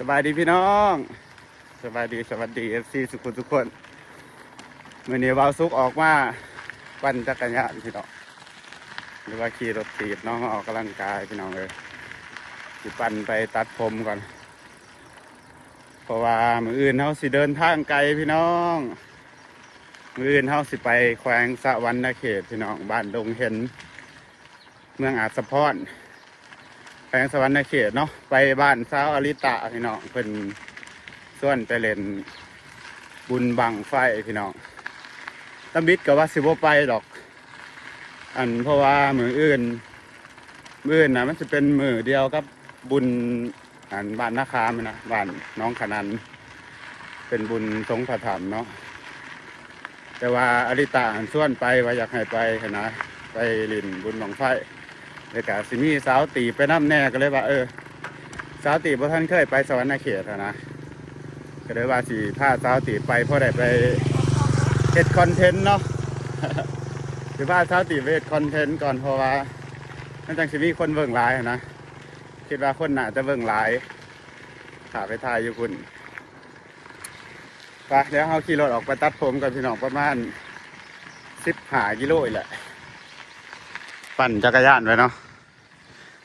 ສະບາຍດີພີ່ນ້ອງ ສະບາຍດີ ສະຫວັດດີ ເອັຟຊີ ທຸກຄົນທຸກຄົນ. ມື້ນີ້ບ່າວສຸກອອກມາປັ່ນຈັກກະຍານພີ່ນ້ອງ ຫຼືວ່າຂີ່ລົດຖີບເນາະ ມາອອກກຳລັງກາຍພີ່ນ້ອງເອີຍ. ຊິປັ່ນໄປຕັດຜົມກ່ອນ ເພາະວ່າມື້ອື່ນເຮົາຊິເດີນທາງໄກພີ່ນ້ອງ. ມື້ອື່ນເຮົາຊິໄປແຂວງສະຫວັນນະເຂດພີ່ນ້ອງ ບ້ານດົງເຫັນ ເມືອງອາດສະພອນ ແຂວງສະຫວັນນະເຂດເນາະ ໄປບ້ານຊາວອາລິຕະພີ່ນ້ອງ ເພິ່ນຊວນໄປຫຼິ້ນບຸນບັ້ງໄຟພີ່ນ້ອງ. ຕຳອິດກໍວ່າຊິບໍ່ໄປດອກ ອັນ ເພາະວ່າມື້ອື່ນ ມື້ອື່ນນະ ມັນຊິເປັນມື້ດຽວກັບບຸນ ອັນ ບ້ານນາຄາມນະ ບ້ານໜອງຂະນັນ ເປັນບຸນສົງພະທຳເນາະ. ແຕ່ວ່າອາລິຕະຫັ້ນຊວນໄປ ວ່າຢາກໃຫ້ໄປຫັ້ນນະ ໄປຫຼິ້ນບຸນບັ້ງໄຟ ແລ້ວກະຊິມີສາວຕີບໄປນຳແດ່ ກໍເລີຍວ່າ ເອີ ສາວຕີບບໍ່ທັນເຄີຍໄປສະຫວັນນະເຂດຫັ້ນນະ ກໍເລີຍວ່າຊິພາສາວຕີບໄປ ພໍໄດ້ໄປເຮັດຄອນເທັນເນາະ. ຊິພາສາວຕີບໄປເຮັດຄອນເທັນກ່ອນ ເພາະວ່າມັນຈັ່ງຊິມີຄົນເບິ່ງຫຼາຍຫັ້ນນະ. ຄິດວ່າຄົນໜ້າຈະເບິ່ງຫຼາຍ ຖ້າໄປຖ່າຍຢູ່ພຸ້ນ. ໄປ ດຽວເຮົາຂີ່ລົດອອກໄປຕັດຜົມກັນພີ່ນ້ອງ ປະມານສິບຫ້າກິໂລນີ້ແຫຼະ. ປັ່ນຈັກກະຍານໄປເນາະ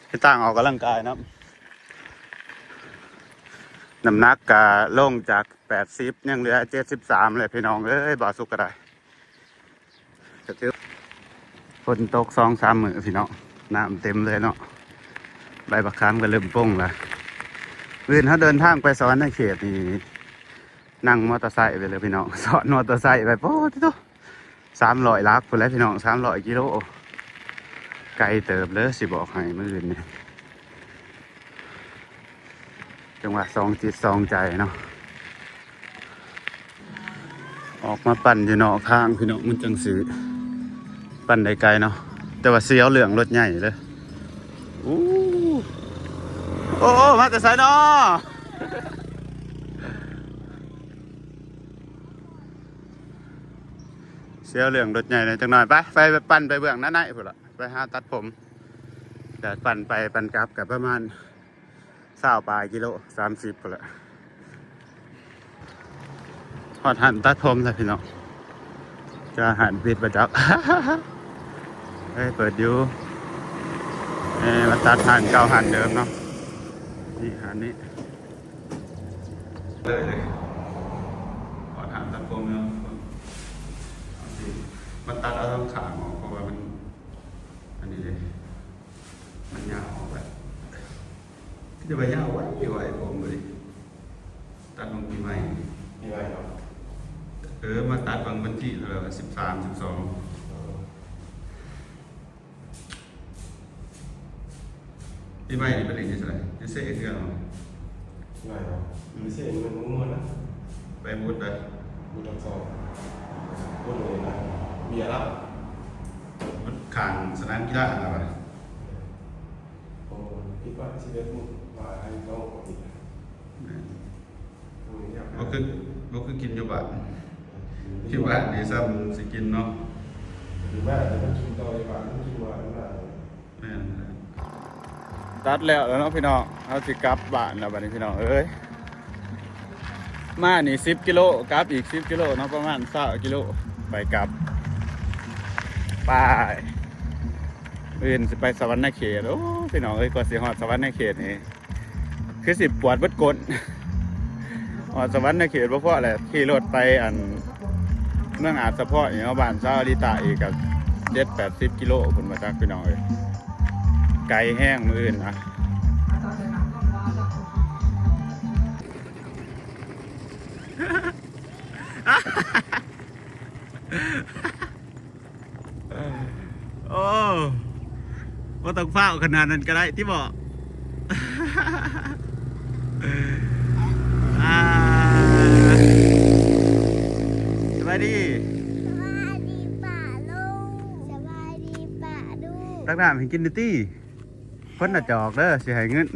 ເຮັດທາງອອກກຳລັງກາຍນຳ. ນ້ຳໜັກກະລົງຈາກແປດສິບ ຍັງເຫຼືອເຈັດສິບສາມແຫຼະພີ່ນ້ອງເອີຍ. ບ່າວສຸກກໍໄດ້ ກໍຖື ຝົນຕົກສອງສາມມື້ພີ່ນ້ອງ ນ້ຳເຕັມເລີຍເນາະ. ໃບບັກຂາມກໍເລີ່ມປົ່ງລະ. ມື້ອື່ນເຮົາເດີນທາງໄປສະຫວັນນະເຂດນີ້ ນັ່ງມໍເຕີໄຊໄປເລີຍພີ່ນ້ອງ ຊ້ອນມໍເຕີໄຊໄປ ໂອ້ ຕິໂຕ ສາມຮ້ອຍຫຼັກພຸ້ນແຫຼະພີ່ນ້ອງ ສາມຮ້ອຍກິໂລ ໄກເຕີບເດີ ຊິບອກໃຫ້ມື້ອື່ນນີ້. ຈັ່ງວ່າສອງຈິດສອງໃຈເນາະ ອອກມາປັ່ນຢູ່ນອກທາງພີ່ນ້ອງ ມັນຈັ່ງຊິປັ່ນໄດ້ໄກເນາະ. ແຕ່ວ່າສຽວເລື່ອງລົດໃຫຍ່ເດີ. ໂອ້ ໂອ້ ມາແຕ່ໃສເນາະ? ສຽວເລື່ອງລົດໃຫຍ່ແດ່ຈັກໜ້ອຍ. ໄປ ໄປ ໄປປັ່ນໄປເບື້ອງນັ້ນໃນພຸ້ນລະ ໄປຫາຕັດຜົມ. ແຕ່ປັ່ນໄປປັ່ນກັບກໍປະມານຊາວປາຍກິໂລ ສາມສິບພຸ້ນລະ. ຮອດຮ້ານຕັດຜົມແລ້ວພີ່ນ້ອງ ຈະຮ້ານປິດບໍ່ຈັກ. ເອີຍ ເປີດຢູ່. ເອີຍ ມາຕັດຮ້ານເກົ່າຮ້ານເດີມເນາະ. ນີ້ຮ້ານນີ້ ເລີຍ ເລີຍ ຂໍຖາມຕັດຜົມເນາະ. ເອົາຊິມາຕັດເອົາທາງຂ້າງອອກ ເພາະວ່າມັນ ອັນນີ້ເດ້ ມັນຍາວອອກໄປ. ຄືຈະວ່າຍາວໄວໆ ຜົມບໍ່ດີ ຕັດຂອງປີໃໝ່ ປີໃໝ່ເນາະ. ເອີ ມາຕັດບາງວັນທີເທົ່າໃດວະ ສິບສາມ ສິບສອງ. ເອີ ປີໃໝ່ນີ້ໄປຫຼິ້ນຢູ່ໃສ? ຢູ່ເຊເຮືອນເນາະ. ໄດ້ເນາະ ອືມ ເຊເມືອງມ່ວນນະ. ໄປບຸດໃດ? ບຸດທັງສອງ ບຸດນີ້ນະ ເບຍລາວ ບຸດຂ້າງສະໜາມກິລາຫັ້ນລະ. ໂອ້ ຄິດວ່າສິບເອັດໂມງ ວ່າໃຫ້ເຂົາກໍຜິດ. ແມ່ນ ບໍ່ຄື ບໍ່ຄືກິນຢູ່ບ້ານ ຢູ່ບ້ານນີ້ຊ້ຳຊິກິນເນາະ. ຢູ່ບ້ານມັນກິນຕໍ່ຢູ່ບ້ານ ມັນກິນວ່າ ແມ່ນ ຕັດແລ້ວແລ້ວເນາະພີ່ນ້ອງ ເຮົາຊິກັບບ້ານແລ້ວບັດນີ້ພີ່ນ້ອງເອີຍ. ມານີ້ສິບກິໂລ ກັບອີກສິບກິໂລເນາະ ປະມານຊາວກິໂລ ໄປກັບ. ໄປ ມື້ອື່ນຊິໄປສະຫວັນນະເຂດ. ໂອ້ ພີ່ນ້ອງເອີຍ ກວ່າຊິຮອດສະຫວັນນະເຂດນີ້ ຄືຊິປວດເບິດກົ້ນ. ຮອດສະຫວັນນະເຂດບໍ່ພໍແຫຼະ ຂີ່ລົດໄປອັນ ເມືອງອາດສະເພາະອີກເນາະ ບ້ານຊາວອາລິຕະອີກກໍເຈັດແປດສິບກິໂລພຸ້ນວ່າຈັກ ພີ່ນ້ອງເອີຍ ໄກແຮງມື້ອື່ນນະ. ໂອ້ ບໍ່ຕ້ອງຟ້າວຂະໜາດນັ້ນກໍໄດ້ຕິເບາະ. ອ່າ ສະບາຍດີ ສະບາຍດີປ້າລຸງ ສະບາຍດີປ້າລຸງ. ຕັກນ້ຳໃຫ້ກິນແດ່ຕິ ຄົນລະຈອກເດີ ຊິໃຫ້ເງິນ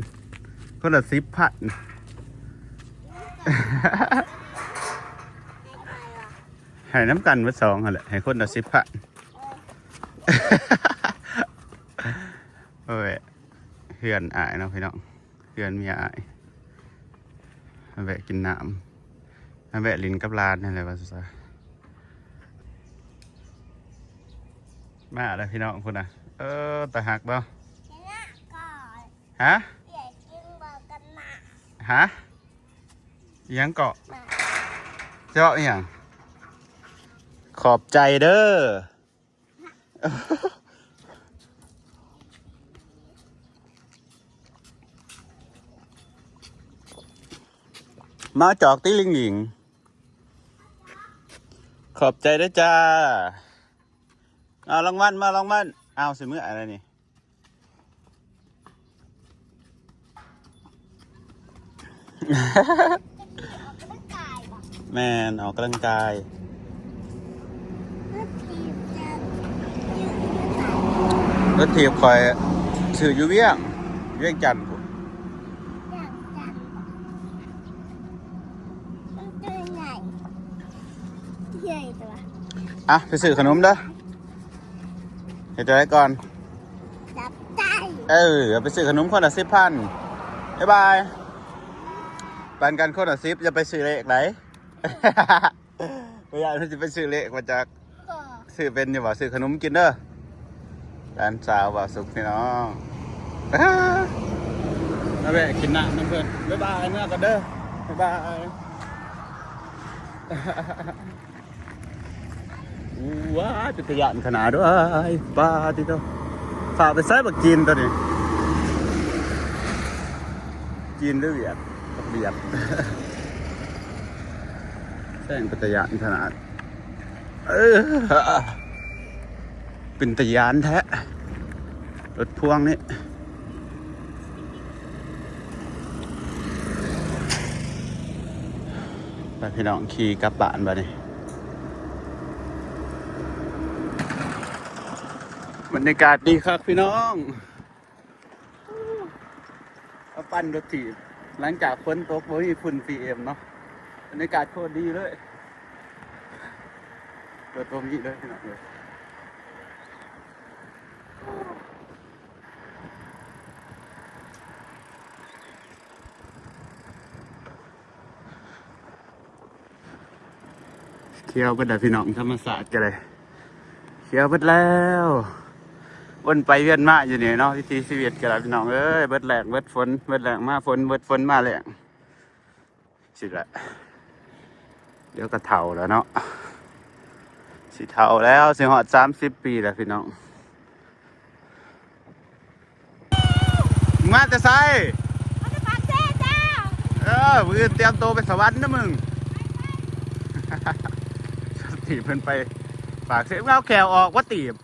ຄົນລະສິບພັນ. ໃຫ້ນຳກັນເບິດສອງຫັ້ນແຫຼະ ໃຫ້ຄົນລະສິບພັນ. ໂອ້ຍ ເຮືອນອ້າຍເນາະພີ່ນ້ອງ ເຮືອນເມຍອ້າຍ. ມາແວະກິນນ້ຳ ມາແວະຫຼິ້ນກັບຫຼານນີ້ແຫຼະວ່າຊັ້ນຊະ. ມາແລ້ວພີ່ນ້ອງພຸ້ນນະ. ເອີ ຕາຮັກເນາະ. ຮະ? ຮະ? ອີ່ຫຍັງເກາະ? ເຈາະອີ່ຫຍັງ? ຂອບໃຈເດີ້. ມາຈອກຕິລິງໆ. ຂອບໃຈເດີ້ຈ້າ. ເອົາລາງວັນ ມາລາງວັນ. ເອົາ ຊິເມືອອະໄລນີ້? ແມ່ນ ອອກກຳລັງກາຍ. ລົດຖີບຂ້ອຍຊື້ຢູ່ວຽງ ວຽງຈັນພຸ້ນ. ອ່ະ ໄປຊື້ຂະໜົມເດີ້. ເຮັດຈັ່ງໃດກ່ອນ? ເອີ ເອົາໄປຊື້ຂະໜົມຄົນລະສິບພັນ. ບາຍບາຍ. ປັນກັນຄົນລະສິບ ຢ່າໄປຊື້ເລກໃດ. ບໍ່ຢາກມັນຊິໄປຊື້ເລກມາຈາກ. ຊື້ເປັນຢູ່ບໍ່? ຊື້ຂະໜົມກິນເດີ້. ຫຼານສາວບ່າວສຸກພີ່ນ້ອງ. ມາແວະກິນນ້ຳນຳເພິ່ນ. ບາຍບາຍ ເມືອກ່ອນເດີ້. ບາຍບາຍ. ວ້າຍ ເປັນຕາຢ້ານຂະໜາດເວີຍ. ປາດຕິໂທ ພາໄປໃສບັກຈີນໂຕນີ້? ຈີນຫຼືຫວຽດ? ບັກຫວຽດ. ແຊງເປັນຕາຢ້ານຂະໜາດ. ເອີ ເປັນຕາຢ້ານແທ້ ລົດພວງນີ້. ໄປພີ່ນ້ອງ ຂີ່ກັບບ້ານບາດນີ້. ບັນຍາກາດດີຄັກພີ່ນ້ອງ. ມາປັ່ນລົດຖີບ ຫຼັງຈາກຝົນຕົກບໍ່ມີຝຸ່ນ ພີເອັມ ເນາະ. ບັນຍາກາດໂຄດດີເລີຍ ລົດບໍ່ມີເລີຍພີ່ນ້ອງເອີຍ. ຂຽວເບິດແລ້ວພີ່ນ້ອງ ທຳມະຊາດກໍໄດ້ ຂຽວເບິດແລ້ວ. ວົນໄປວຽນມາຢູ່ນີ້ເນາະ ວິຖີຊີວິດກໍໄດ້ພີ່ນ້ອງເອີຍ. ເບິດແລ້ງເບິດຝົນ ເບິດແລ້ງມາຝົນ ເບິດຝົນມາແລ້ງ ຊິລະ. ດຽວກໍເຖົ້າແລ້ວເນາະ ຊິເຖົ້າແລ້ວ ຊິຮອດສາມສິບປີແລ້ວພີ່ນ້ອງ. ມາແຕ່ໃສ? ມາແຕ່ປາກເຊຈ້າ. ເອີ ມື້ອື່ນຕຽມໂຕໄປສະຫວັນນະມຶງ. ຕີບເພິ່ນໄປປາກເຊ ເອົາແຂ້ວອອກວ່າຕີບ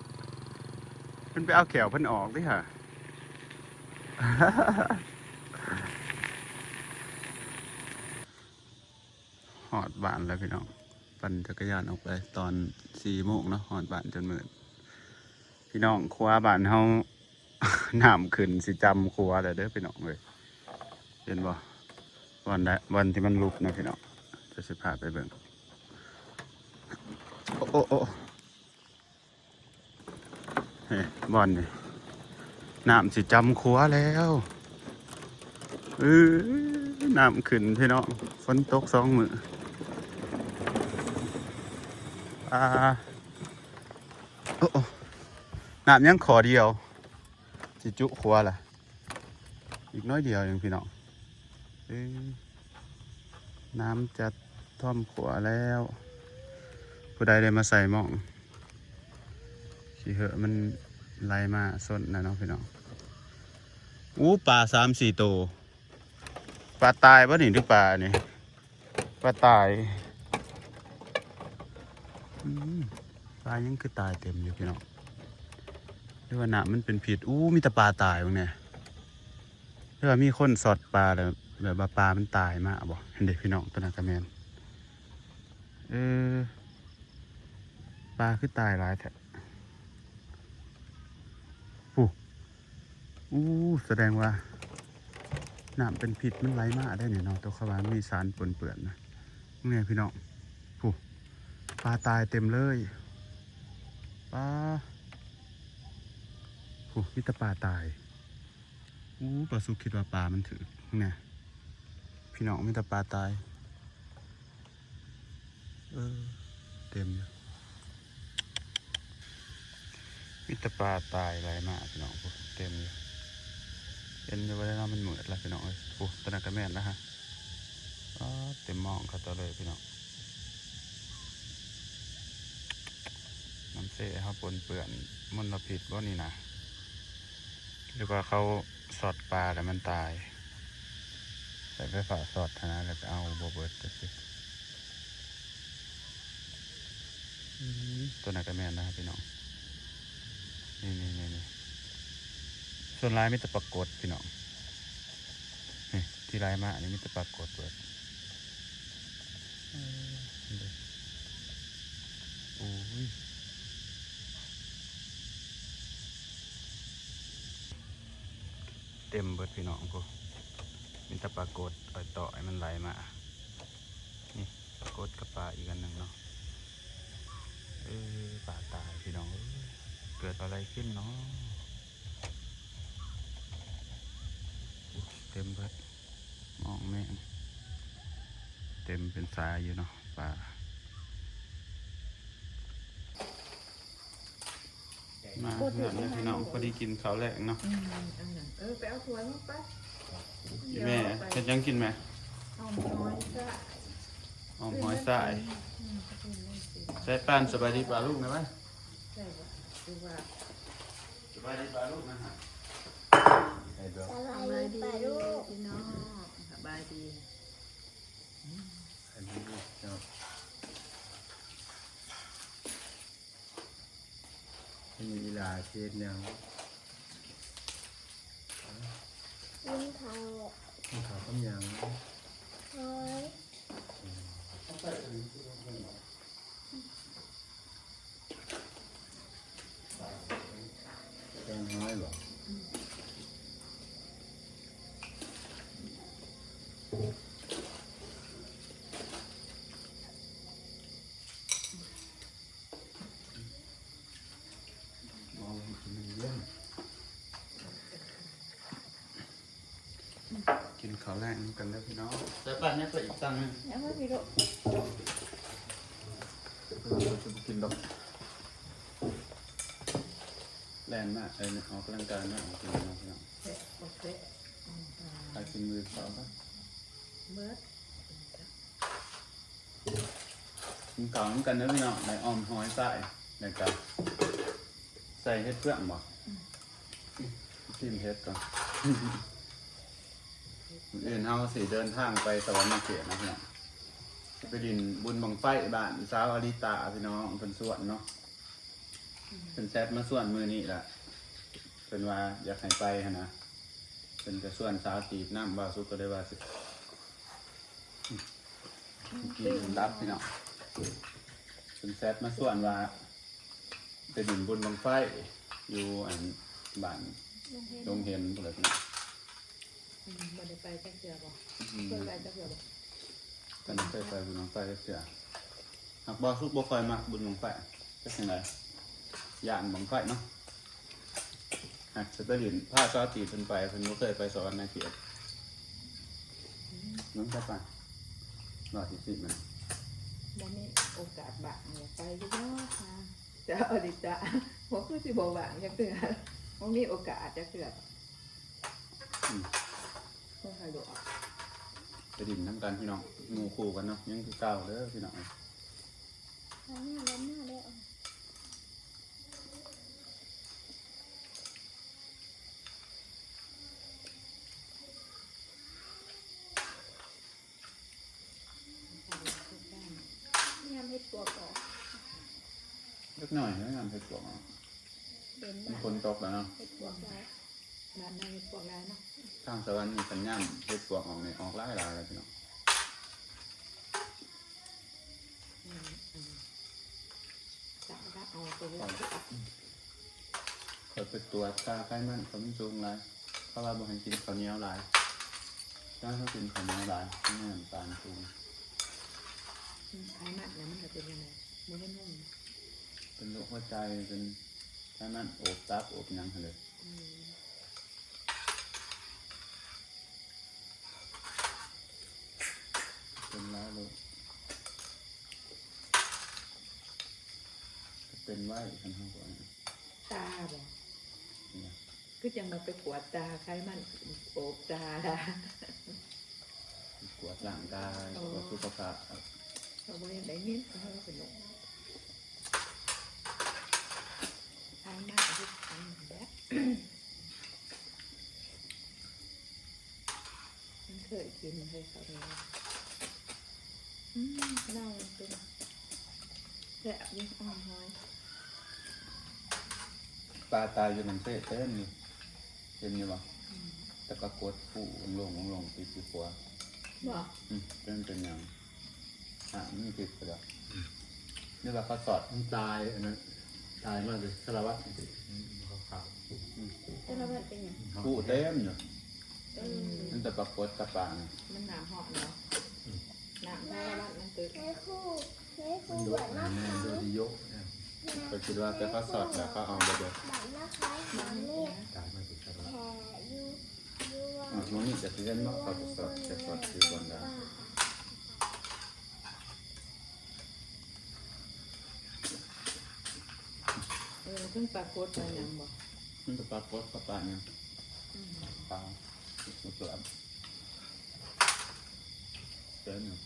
ເພິ່ນໄປເອົາແຂ້ວເພິ່ນອອກຕິຫາ. ຮອດບ້ານແລ້ວພີ່ນ້ອງ ປັ່ນຈັກກະຍານອອກໄປຕອນສີ່ໂມງເນາະ ຮອດບ້ານຈົນມືດ. ພີ່ນ້ອງ ຂົວບ້ານເຮົາ ນ້ຳຂຶ້ນຊິຈຳຂົວແລ້ວເດີ້ພີ່ນ້ອງເອີຍ. ເຫັນບໍ່? ບ່ອນໃດ ບ່ອນທີ່ມັນຫຼຸບນະພີ່ນ້ອງ ຈະຊິພາໄປເບິ່ງ. ໂອ້ ໂອ້ ໂອ້ ເອີ ບ່ອນນີ້ ນ້ຳຊິຈຳຂົວແລ້ວ. ເອີ ນ້ຳຂຶ້ນພີ່ນ້ອງ ຝົນຕົກສອງມື້. ອ່າ ໂອ້ ໂອ້ ນ້ຳຍັງຂໍ້ດຽວ ຊິຈຸຂົວລະ ອີກໜ້ອຍດຽວເອງພີ່ນ້ອງ. ເອີ ນ້ຳຈະຖ້ວມຂົວແລ້ວ. ຜູ້ໃດໄດ້ມາໃສ່ໝ້ອງ ຂີ້ເຫືອມັນໄຫຼມາຊົນນະເນາະພີ່ນ້ອງ. ໂອ້ ປາສາມສີ່ໂຕ. ປາຕາຍບໍ່ນີ້ ຫຼືປາອັນນີ້? ປາຕາຍ. ອືມ ປາຍັງຄືຕາຍເຕັມຢູ່ພີ່ນ້ອງ ຫຼືວ່ານ້ຳມັນເປັນພິດ? ອູ້ ມີແຕ່ປາຕາຍເບິ່ງແດ່. ຫຼືວ່າມີຄົນຊັອດປາແລ້ວ ແບບວ່າປາມັນຕາຍມາບໍ? ເຫັນເດ້ພີ່ນ້ອງ ຕົວນັ້ນກະແມ່ນ. ເອີ ປາຄືຕາຍຫຼາຍແທ້. ຜູ້ ອູ້ ສະແດງວ່ານ້ຳເປັນພິດມັນໄຫຼມາໄດ້ນີ້ເນາະ. ຕົວເຂົາວ່າມີສານປົນເປື້ອນນະ. ເບິ່ງແດ່ພີ່ນ້ອງ ຜູ້ ປາຕາຍເຕັມເລີຍ. ປາ ຜູ້ ມີແຕ່ປາຕາຍ. ອູ້ ປາສຸກຄິດວ່າປາມັນຖືກ. ເບິ່ງແດ່ ປ ພີ່ນ້ອງ ມີແຕ່ປາຕາຍ ເອີ ເຕັມຢູ່ ມີແຕ່ປາຕາຍໄຫຼມາ ພີ່ນ້ອງ ເຕັມຢູ່ ເຫັນຢູ່ບໍ່ໄດ້ເນາະ ມັນມືດແລ້ວ ພີ່ນ້ອງເອີຍ. ໂອ້ ຕົວນັ້ນກໍແມ່ນນະຮະ ປາດ ເຕັມມອງເຂົ້າຕົວເລີຍ ພີ່ນ້ອງ. ນ້ຳເຊເຮົາປົນເປື້ອນມົນລະພິດບໍ່ນີ້ນະ ຫຼືວ່າເຂົາຊັອດປາແລ້ວມັນຕາຍ ໃຊ້ໄຟຟ້າຊັອດຫັ້ນນະ ແລ້ວກໍເອົາບໍ່ເບິດຈັ່ງຊີ້. ອືມ ຕົວນັ້ນກໍແມ່ນນະພີ່ນ້ອງ ນີ້ໆໆ ສ່ວນຫຼາຍມີແຕ່ປາກົດ ພີ່ນ້ອງ ນີ້ ທີ່ໄຫຼມານີ້ມີແຕ່ປາກົດເບິດ. ເອີ ໂອ້ຍ ເຕັມເບິດ ພີ່ນ້ອງ ໂອ້ ມີແຕ່ປາກົດອອຍຕໍ່ໃຫ້ມັນໄຫຼມາ ນີ້ ປາກົດກັບປາອີກອັນໜຶ່ງເນາະ. ເອີ ປາຕາຍ ພີ່ນ້ອງເອີຍ ເກີດອະໄລຂຶ້ນເນາະ. ເຕັມເບິດ ມອງແມ່ນ ເຕັມເປັນສາຍຢູ່ເນາະ ປາ ມາເຮືອນເດີພີ່ນ້ອງ ພໍດີກິນເຂົ້າແລງເນາະ. ອືມ ອັນນັ້ນ ເອີ ໄປເອົາຖ້ວຍມາໄປ ອີແມ່ ເຮັດຫຍັງກິນແມ່? ອ້ອມຫອຍຊາຍ ອ້ອມຫອຍຊາຍ. ອືມ ໃສ່ປານ ສະບາຍດີປ້າລຸງແດ່ໄວ. ໃສ່ບໍ່ ຄືວ່າ ສະບາຍດີປ້າລຸງນະຮະ ສະບາຍດີປ້າລຸງ ພີ່ນ້ອງ ສະບາຍດີ ສະບາຍດີເຈົ້າ. ອັນນີ້ອີຫຼ້າຊິເຮັດຫຍັງ? ກິນເຂົ້າ ກິນເຂົ້າກັບຫຍັງ? ຫອຍ ແກງຫອຍບໍ່? ກິນເຂົ້າແລງນຳກັນເດີພີ່ນ້ອງ. ແຕ່ປ້າຍັງໄປອີກຕັງໜຶ່ງ ຍັງບໍ່ມີລູກ ເອີ ເພິ່ນຊິບໍ່ກິນດອກ ແລ່ນມາ ໄປອອກກຳລັງກາຍມາ ອອກກຳລັງກາຍເນາະພີ່ນ້ອງ. ໂອເຄ ອືມ ໄປກິນມື້ເຊົ້າຊະ ເໝິດ ກິນເຂົ້ານຳກັນເດີພີ່ນ້ອງ. ໄດ້ອ້ອມຫອຍຊາຍ ແລ້ວກະໃສ່ເຫັດເຟືອງບໍ່? ອືມ ຊິມເຫັດກ່ອນ. ມື້ອື່ນເຮົາຊິເດີນທາງໄປສະຫວັນນະເຂດນະພີ່ນ້ອງ ໄປຫຼິ້ນບຸນບັ້ງໄຟບ້ານສາວອາລິຕາ ພີ່ນ້ອງ ເພິ່ນຊວນເນາະ. ເພິ່ນແຊັດມາຊວນມື້ນີ້ລະ ເພິ່ນວ່າຢາກໃຫ້ໄປຫັ້ນນະ ເພິ່ນກະຊວນສາວຈີບນຳ. ບ່າວສຸກກໍເລີຍວ່າຊິ ກິນດັບພີ່ນ້ອງ ເພິ່ນແຊັດມາຊວນວ່າໄປຫຼິ້ນບຸນບັ້ງໄຟຢູ່ອັນບ້ານດົງເຫັນພຸ້ນແຫຼະພີ່ນ້ອງ. ອືມ ບໍ່ໄດ້ໄປຈັກເທື່ອບໍ່? ອືມ ເຄີຍໄປຈັກເທື່ອບໍ່? ບໍ່ເຄີຍໄປບຸນບັ້ງໄຟຈັກເທື່ອ. ຫາກບ່າວສຸກບໍ່ຄ່ອຍມັກບຸນບັ້ງໄຟ ຈັກຈັ່ງໃດ ຢ້ານບັ້ງໄຟເນາະ. ຫາກຊິໄປຫຼິ້ນ ພາສາວຈີບເພິ່ນໄປ ເພິ່ນບໍ່ເຄີຍໄປສະຫວັນນະເຂດ. ອືມ ນ້ອງຈະໄປ ວ່າຊິຊິມັນ ບໍ່ມີໂອກາດວ່າງ ຢາກໄປຢູ່ດອກ ສາວອາລິຕາ ບໍ່ຄືຊິບໍ່ວ່າງຈັກເທື່ອ ບໍ່ມີໂອກາດຈັກເທື່ອ. ອືມ ໄປຫຼິ້ນນຳກັນພີ່ນ້ອງ ໝູ່ຄູ່ກັນເນາະ ຍັງຄືເກົ່າເດີພີ່ນ້ອງ. ຍາມເຫັດປວກອອກ ເລັກນ້ອຍນະ ຍາມເຫັດປວກອອກ ເຫັນ ມັນຝົນຕົກແລ້ວເນາະ ເຫັດປວກຫຼາຍ ບ້ານນາເຫັດປວກຫຼາຍເນາະ. ທາງສະຫວັນນີ້ຄັນຍາມເຫັດປວກອອກນີ້ ອອກຫຼາຍໆແລ້ວພີ່ນ້ອງ. ອືມ ອືມ ຈະລະເອົາໂຕ ຂ້ອຍໄປກວດຄ່າໄຂມັນ ເພາະມັນສູງຫຼາຍ ເຂົາວ່າບໍ່ໃຫ້ກິນເຂົ້າໜຽວຫຼາຍ ຖ້າເຮົາກິນເຂົ້າໜຽວຫຼາຍ ມັນນ້ຳຕານສູງ. ອືມ ໄຂມັນນະ ມັນກະເປັນຈັ່ງໃດ ບໍ່ເຫັນງງ ເປັນໂລກຫົວໃຈ ເປັນໄຂມັນໂອບຕັບໂອບຫຍັງຫັ້ນເດ. ອືມ. ເປັນຫຼາຍໂລດ ເປັນໄວຄັນເຮົາກໍ ຕາບໍ່? ເປັນຫຍັງ? ຄືຈັ່ງວ່າໄປກວດຕາ ໄຂມັນໂອບຕາ ກວດຮ່າງກາຍ ໂອ້ ກວດສຸຂະພາບ ເຂົາບໍ່ຢາກໄດ້ຍິນ ເຂົາເປັນໂລກ ໄຂມັນເຮັດອັນນັ້ນແຫຼະ. ມັນເຄີຍກິນເລີຍເຂົາເລີຍ ອືມ ເນົ່າເປັນ ແຊບຢູ່ ອ້ອມຫອຍ ປາຕາຍຢູ່ນຳເຊເຕັມຢູ່ ເຫັນຢູ່ບໍ່? ອືມ ແຕ່ປາກົດຜູ້ລົງໆ ຕິດຢູ່ຂົວ ບໍ່? ອືມ ເປັນ ເປັນຫຍັງ? ອ່າ ມັນຜິດໄປແລ້ວ ອືມ ຫຼືວ່າເຂົາສອດ ມັນຕາຍ ອັນນັ້ນ ຕາຍມາແຕ່ສາລະວັດ ອືມ ຂາວໆ ອືມ ສາລະວັດເປັນຫຍັງ? ຜູ້ເຕັມຢູ່ ເອີ ມັນແຕ່ປາກົດກັບປານີ້ ມັນນ້ຳຮ້ອນເນາະ ອືມ ນ້ຳສາລະວັດມັນຕຶກ ໃນຄູ ໃນຄູບວດມະຂາມ ໂດຍທີ່ຍົກ ຂ້ອຍຄິດວ່າແຕ່ເຂົາສອດແລ້ວເຂົາເອົາບໍ່ເບິດ ບາດມະຂາມ ຕາຍມາແຕ່ສາລະວັດ ຢູ່ ຢູ່ ອ່າ ມື້ນີ້ຈະຊິເຫັນເນາະ ເຂົາຈະສອດ ຈະສອດຢູ່ບ່ອນໃດ ເອີ ເພິ່ນປາກົດປາຫຍັງບໍ່? ມັນຈະປາກົດກັບປາຫຍັງ? ອືມ ປາ ເປັນຫຍັງ? ເປັນຫຍັງ?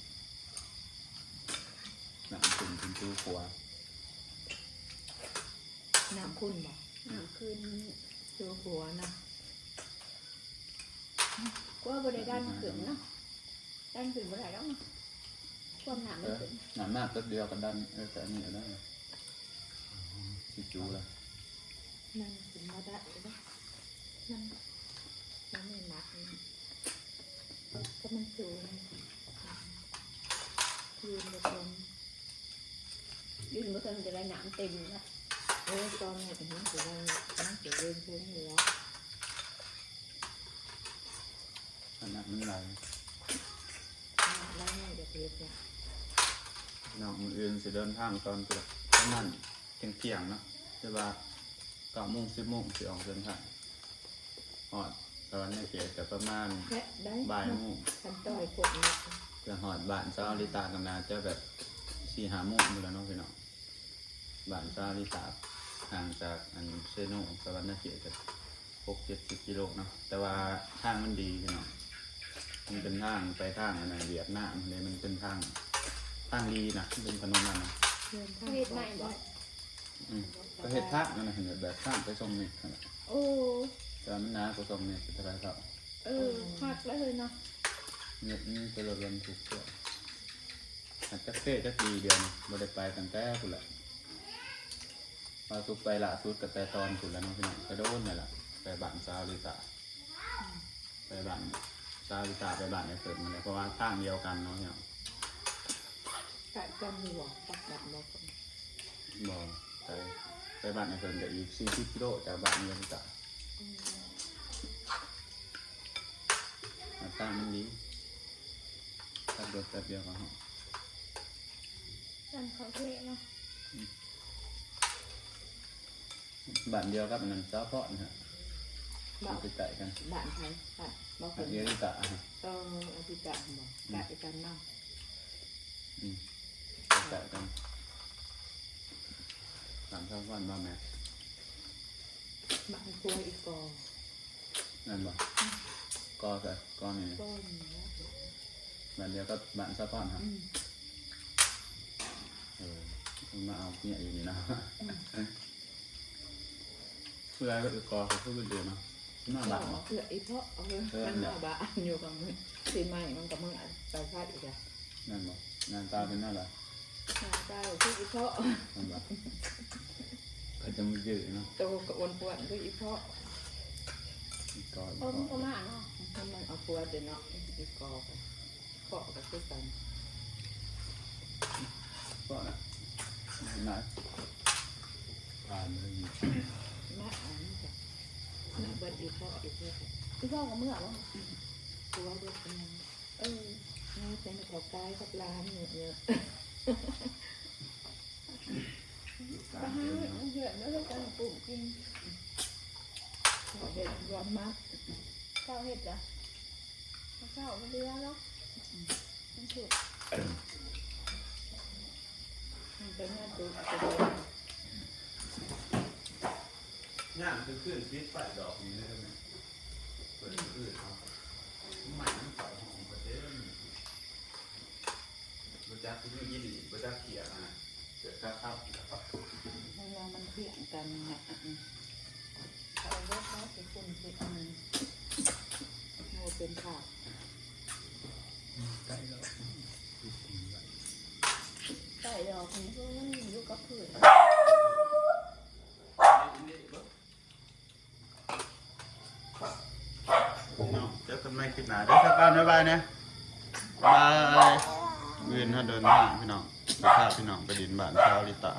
ນ້ຳຂຶ້ນເປັນຕູຂົວ ນ້ຳຂຸ່ນບໍ່? ນ້ຳຂຸ່ນ ຕູຂົວນະ ຂົວບໍ່ໄດ້ດັນຂຶ້ນເນາະ ດັນຂຶ້ນບໍ່ໄດ້ດອກ ຄວາມນ້ຳມັນຂຶ້ນ ນ້ຳມາແປັບດຽວກໍດັນ ເອີ ແຕ່ອັນນີ້ກໍໄດ້ ຊິຈູລະ ນັ້ນຂຶ້ນມາໄດ້ເດ້ ມັນ ມັນມີມັດ ກໍມັນສູງ ຢືນບໍ່ເຖິງ ຢືນບໍ່ເຖິງຈະໄດ້ນ້ຳເຕັມນະ ເອີ ຕອນນີ້ກໍຍັງຊິໄດ້ ຍັງຊິເດີນເຖິງຢູ່ແລ້ວ ອັນນັ້ນມັນໄຫຼ ນ້ຳໄຫຼ ເຮັດຫຍັງ? ນ້ອງ ມື້ອື່ນຊິເດີນທາງຕອນປະມານທ່ຽງໆ ເນາະ ຫຼືວ່າເກົ້າໂມງ ສິບໂມງ ຊິອອກເດີນທາງ ຮອດສະຫວັນນະເຂດກໍປະມານ ແພະໄດ້ ບ່າຍໂມງ ຄັນຕ່ອຍຄົນເນາະ ເພື່ອຮອດບ້ານສາວລິຕາກໍໜ້າຈະແບບ ສີ່ຫ້າໂມງພຸ້ນລະເນາະ ພີ່ນ້ອງ. ບ້ານສາວລິຕາ ຫ່າງຈາກອັນເຊໂນ ສະຫວັນນະເຂດ ກໍຫົກເຈັດສິບກິໂລເນາະ ແຕ່ວ່າທາງມັນດີພີ່ນ້ອງ ມັນເປັນທາງໄປທາງອັນນັ້ນຫວຽດນາມເດ້ ມັນເປັນທາງ ທາງດີນະ ມັນເປັນຖະໜົນອັນນັ້ນ ເຂົາເຮັດໃໝ່ບໍ່? ອືມ ເຂົາເຮັດທາງອັນນັ້ນ ແບບທາງໄປຊ່ອງເມັກຫັ້ນແຫຼະ ໂອ້ ແຕ່ວ່າມັນໜາກວ່າຊ່ອງເມັກເທົ່າໃດເທົ່າ ເອີ ຄັກເລີຍເນາະ ເມັກນີ້ໄປລົດບັນທຸກຕົວະ ຈັກເພຈັກດີດຽວນີ້ ບໍ່ໄດ້ໄປຕັ້ງແຕ່ພຸ້ນແຫຼະ ວ່າສຸກໄປລ່າສຸດກໍແຕ່ຕອນພຸ້ນແຫຼະເນາະ ພີ່ນ້ອງ ແຕ່ໂດນແລ້ວລະ ໄປບ້ານສາວລິຕາ ໄປບ້ານສາວລິຕາ ໄປບ້ານອ້າຍເສີມຫັ້ນແຫຼະ ເພາະວ່າທາງດຽວກັນເນາະ ພີ່ນ້ອງ ໃກ້ກັນຢູ່ບໍ່? ກັບບ້ານບໍ່? ບໍ່ ໄກ ໄປບ້ານອ້າຍເສີມກໍອີກສີ່ສິບກິໂລຈາກບ້ານສາວລິຕາ ອືມ ທາງມັນດີ ຂັບລົດແປັບດຽວກໍຮອດ ບ້ານເຂົາເທເນາະ ອືມ ບ້ານດຽວກັບອັນນັ້ນ ສາວພອນຫັ້ນ ບ້ານ ຢູ່ໃກ້ໆ ກັນ ບ້ານໃຜ? ບ້ານບໍ່ ບ້ານເພິ່ນ ອາລິຕະ ເອີ ອາລິຕະ ບໍ່ ອືມ ໃກ້ກັນເນາະ ອືມ ໃກ້ໆ ກັນ ບ້ານສາວພອນ ບ້ານແມ່ ບ້ານຄົວອີກກໍ ແມ່ນບໍ່? ກໍໃສ? ກໍນີ້ ກໍນີ້ແຫຼະ ບ້ານດຽວກັບບ້ານສາວພອນຫະ? ອືມ ເອີ ມາເອົາເມຍຢູ່ນີ້ນະ ອືມ ຜູ້ໃດກໍອີກກໍ ຄືເປັນເດືອນນະ ມາບ້ານບໍ່? ເອື້ອຍອີເພາະ ເອີ ມັນມາບ້ານຢູ່ກັບ ປີໃໝ່ມັນກໍມາໄປໄທອີກລະ ແມ່ນບໍ່? ໜ້າຕາເປັນແນວໃດ? ໜ້າຕາຄືອີເພາະ ແມ່ນບໍ່? ເຂົາຈະມາຈື່ເນາະ ໂຕກໍອ້ວນປວນຄືອີເພາະ ອີກອ ອີກອ ມັນກໍມາເນາະ ມັນເອົາປວນເດ້ເນາະ ອີກອ ເພາະກໍຄືກັນ ເພາະນະ ຫຼາຍ ຜ່ານມາຢູ່ ມາອັນນີ້ກະ ມາເບິດອີເພາະ ອີເພາະ ອີເພາະກໍເມືອບໍ່? ອືມ ຕົວເບິດເປັນຫຍັງ? ເອີ ເອີ ເປັນເຂົາກາຍກັບຫຼານເຍອະໆ ໄປຫາເຮັດເຮືອນເດີ ເຮັດກັນປຸ້ມກິນ ເຮັດລວມມາ ເຈົ້າເຮັດລະ ເຈົ້າບໍ່ເຫຼືອເນາະ ອືມ มันเป็นหน้าตุ๊ก ย่างคือคืนปิดไฟดอกนี้นะครับเนี่ยเปิดคืนเอาใหม่มันใส่ห้องประเด็นบ่จักที่นี่ยินดีบ่จักเขียนะเกิดข้าวข้าว มันลองมันเถียงกันนะ เขาเลิกแล้วสิคุณสิอันโมเป็นข่าว ใก่ดอก ใก่ดอกนี่คือมันอยู่กับพื้น เจอกันใหม่คลิปหน้าเด้อครับบ้านบ๊ายบายนะบายมื้ออื่นเฮาเดินทางพี่น้องสิพาพี่น้องไปดินบ้านสาวลิตา